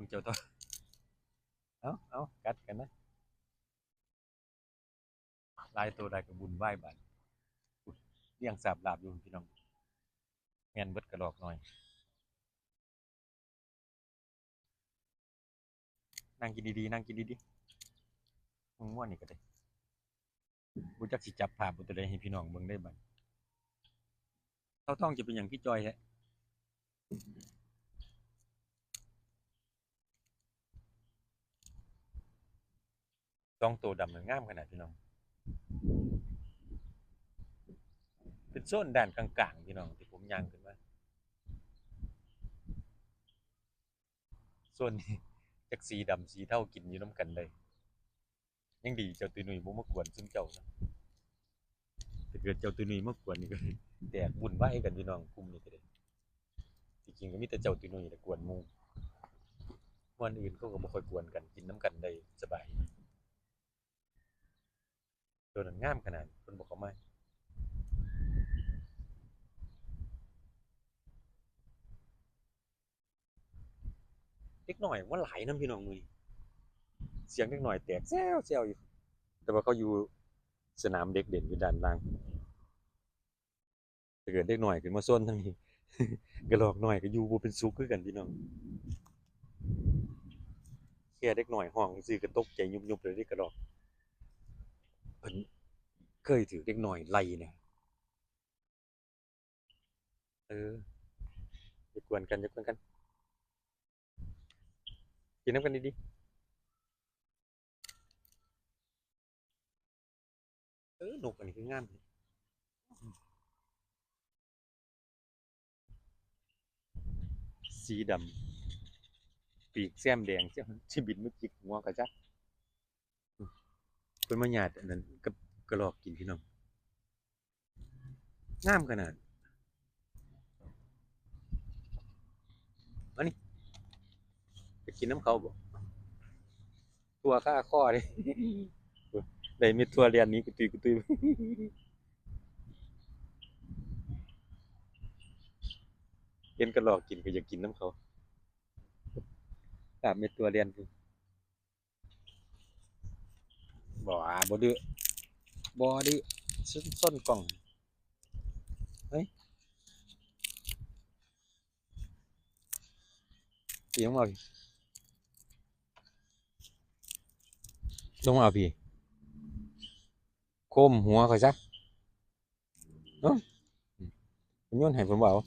ເຈົ້າໂຕ ເອົາ ເອົາ ກັດກັນນະ ຫຼາຍໂຕຫຼາຍກໍວຸ່ນວາຍບາດ ລຽງສາບລາບຢູ່ພີ່ນ້ອງ ແມ່ນເບິດກະລອກນ້ອຍ. ນັ່ງກິນດີໆ ນັ່ງກິນດີໆ ມັນມ່ວນນີ້ກໍໄດ້ ບໍ່ຈັກຊິຈັບພາບເອົາໂຕໃດໃຫ້ພີ່ນ້ອງເບິ່ງໄດ້ບາດ. ເຂົາທ້ອງຈະເປັນຫຍັງຄືຈ່ອຍແທ້? ສອງໂຕດຳນັ້ນງາມຂະໜາດພີ່ນ້ອງ ເປັນໂຊນດ້ານກາງໆ ພີ່ນ້ອງ ທີ່ຜົມຍ່າງຂຶ້ນມາ ໂຊນນີ້ຈັກສີດຳສີເທົາກິນຢູ່ນຳກັນໄດ້. ຍັງດີເຈົ້າຕຸ້ຍນຸ້ຍບໍ່ມາກວນຊຸມເຈົ້ານະ ຖ້າເກີດເຈົ້າຕຸ້ຍນຸ້ຍມາກວນນີ້ກໍແຕກວຸ່ນວາຍກັນພີ່ນ້ອງ ກຸ່ມນີ້ກໍໄດ້. ທີ່ຈິງກໍມີແຕ່ເຈົ້າຕຸ້ຍນຸ້ຍແຫຼະກວນໝູ່ ມ່ວນອື່ນເຂົາກໍບໍ່ຄ່ອຍກວນກັນ ກິນນຳກັນໄດ້ສະບາຍ. ໂຕນັ້ນງາມຂະໜາດ ເພິ່ນບໍ່ເຂົ້າມາ. ເດັກນ້ອຍມາຫຼາຍນຳພີ່ນ້ອງມື້ນີ້ ສຽງເດັກນ້ອຍແຕກແຊວໆຢູ່ ແຕ່ວ່າເຂົາຢູ່ສະໜາມເດັກຫຼິ້ນຢູ່ດ້ານລ່າງ. ຖ້າເກີດເດັກນ້ອຍຂຶ້ນມາໂຊນທາງນີ້ ກະລອກນ້ອຍກໍຢູ່ບໍ່ເປັນສຸກຄືກັນພີ່ນ້ອງ. ແຄ່ເດັກນ້ອຍຮ້ອງຊື່ກໍຕົກໃຈຍຸບໆ ແລ້ວເດ້ ກະລອກ ເພິ່ນເຄີຍຖືກເດັກນ້ອຍໄລ່ນະ. ເອີ ຢ່າກວນກັນ ຢ່າກວນກັນ ກິນນຳກັນດີໆ. ເອີ ນົກອັນນີ້ຄືງາມແທ້ ສີດຳ ປີກແຊມແດງ ຊິບິນມາຈິກຫົວຂ້ອຍຊະ. ເພິ່ນມາຍາດອັນນັ້ນກັບກະລອກກິນພີ່ນ້ອງ. ງາມຂະໜາດ. ມານີ້ ໄປກິນນຳເຂົາບໍ? ຖົ່ວຄາຄໍເດ້ ໄດ້ເມັດຖົ່ວແລ່ນໜີກະຕຸຍກະຕຸຍ. ເຫັນກະລອກກິນກໍຢາກກິນນຳເຂົາ ຄາບເມັດຖົ່ວແລ່ນ. ບໍ່ ບໍ່ດື້ ບໍ່ດື້ ຊົນ ຊົນກ້ອງ ເຮີ້ຍ ປີ ລົງມາເອົາພີ້ ລົງມາເອົາພີ້ ໂຄມຫົວຂ້ອຍຊະ. ເອີ ໂຍນໃຫ້ເພິ່ນບໍ່ເອົາ